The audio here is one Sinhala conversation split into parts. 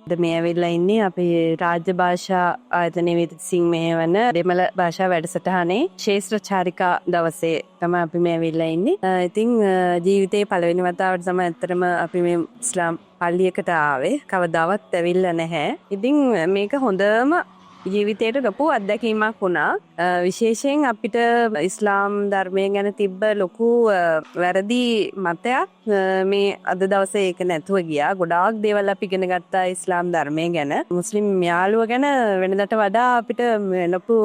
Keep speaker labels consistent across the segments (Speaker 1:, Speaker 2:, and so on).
Speaker 1: අද මේ ඇවිල්ලා ඉන්නේ අපේ රාජ්‍ය භාෂා ආයතනය විසින් මෙහෙයවන දෙමළ භාෂා වැඩසටහනේ ක්ෂේත්‍ර චාරිකා දවසේ තමයි අපි මේ ඇවිල්ලා ඉන්නේ. ඉතින් ජීවිතේ පළවෙනි වතාවට තමයි ඇත්තටම අපි මේ ඉස්ලාම් පල්ලියකට ආවේ. කවදාවත් ඇවිල්ලා නැහැ. ඉතින් මේක හොඳම ජීවිතයට ලොකු අත්දැකීමක් වුණා. විශේෂයෙන් අපිට ඉස්ලාම් ධර්මය ගැන තිබ්බ ලොකු වැරදි මතයක් මේ අද දවසේ ඒක නැතුව ගියා. ගොඩාක් දේවල් අපි ඉගෙන ගත්තා ඉස්ලාම් ධර්මය ගැන. මුස්ලිම් යාළුව ගැන වෙනදට වඩා අපිට ලොකු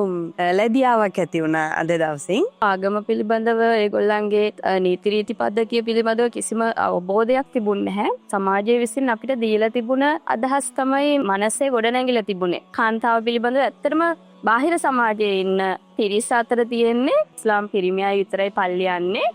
Speaker 1: ලැදියාවක් ඇති වුණා අද දවසින්.
Speaker 2: ආගම පිළිබඳව ඒගොල්ලන්ගේ නීති රීති පද්ධතිය පිළිබඳව කිසිම අවබෝධයක් තිබුණ නැහැ. සමාජය විසින් අපිට දීලා තිබුණ අදහස් තමයි මනසේ ගොඩනැගිලා තිබුණේ. කාන්තාව පිළිබඳව ඇත්තටම බාහිර සමාජයේ ඉන්න පිරිස අතර තියෙන්නේ ඉස්ලාම් පිරිමි අය විතරයි පල්ලි යන්නේ.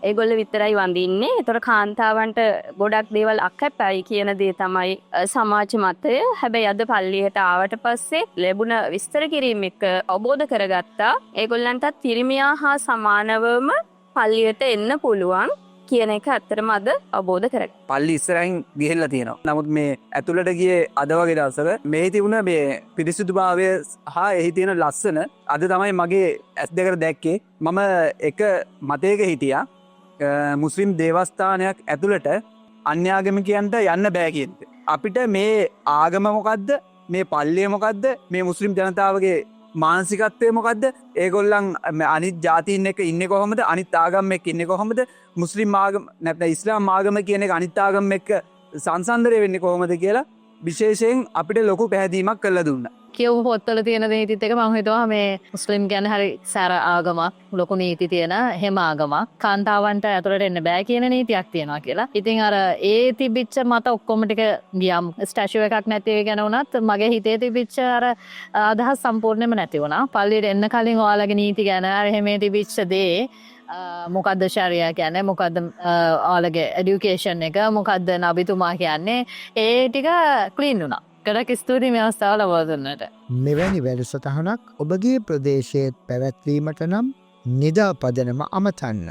Speaker 2: ඒගොල්ලෝ විතරයි වඳින්නේ. ඒතර කාන්තාවන්ට ගොඩක් දේවල් අකැපයි කියන දේ තමයි සමාජ මතය. හැබැයි අද පල්ලියට ආවට පස්සේ ලැබුණ විස්තර කිරීම එක්ක අවබෝධ කරගත්තා. ඒගොල්ලන්ටත් පිරිමියා හා සමානවම පල්ලියට එන්න පුළුවන් කියන එක ඇත්තටම අද අවබෝධ කරගත්තා.
Speaker 3: පල්ලි ඉස්සරහින් ගිහිල්ලා තියෙනවා. නමුත් මේ ඇතුළට ගියේ අද වගේ දවසක මේ තිබුණ මේ පිරිසිදුභාවය හා එහි තියෙන ලස්සන අද තමයි මගේ ඇස් දෙකට දැක්කේ. මම එක මතයක හිටියා. මුස්ලිම් දේවස්ථානයක් ඇතුළට අන්‍යාගමිකයන්ට යන්න බෑ කියන එක. අපිට මේ ආගම මොකද්ද? මේ පල්ලිය මොකද්ද? මේ මුස්ලිම් ජනතාවගේ මානසිකත්වය මොකද්ද? ඒගොල්ලන් අනිත් ජාතීන් එක්ක ඉන්නේ කොහොමද? අනිත් ආගම් එක්ක ඉන්නේ කොහොමද? මුස්ලිම් ආගම නැත්නම් ඉස්ලාම් ආගම කියන එක අනිත් ආගම් එක්ක සංසන්දනය වෙන්නේ කොහොමද කියලා විශේෂයෙන් අපිට ලොකු පැහැදීමක් කරලා දුන්නා.
Speaker 4: කියවපු පොත්වල තියෙන නීතිත් එක මම හිතුවා මේ මුස්ලිම් කියන්නේ හරි සැර ආගමක්, ලොකු නීති තියෙන එහෙම ආගමක්, කාන්තාවන්ට ඇතුළට එන්න බෑ කියන නීතියක් තියෙනවා කියලා. ඉතින් අර ඒ තිබිච්ච මත ඔක්කොම ටික ගියම් ස්ටැචු එකක් නැති එක ගැන වුණත් මගේ හිතේ තිබිච්ච අර අදහස් සම්පූර්ණයෙන්ම නැති වුණා. පල්ලියට එන්න කලින් ඔයාලගේ නීති ගැන අර එහෙම තිබිච්ච දේ, මොකද්ද ශරියා කියන්නේ, මොකද්ද ඔයාලගේ එඩියුකේෂන් එක, මොකද්ද නබිතුමා කියන්නේ, ඒ ටික ක්ලීන් වුණා. ගොඩක් ස්තුතියි මේ අවස්ථාව ලබා දුන්නට.
Speaker 5: මෙවැනි වැඩසටහනක් ඔබගේ ප්‍රදේශයේත් පැවැත්වීමට නම් නිදා පදනම අමතන්න.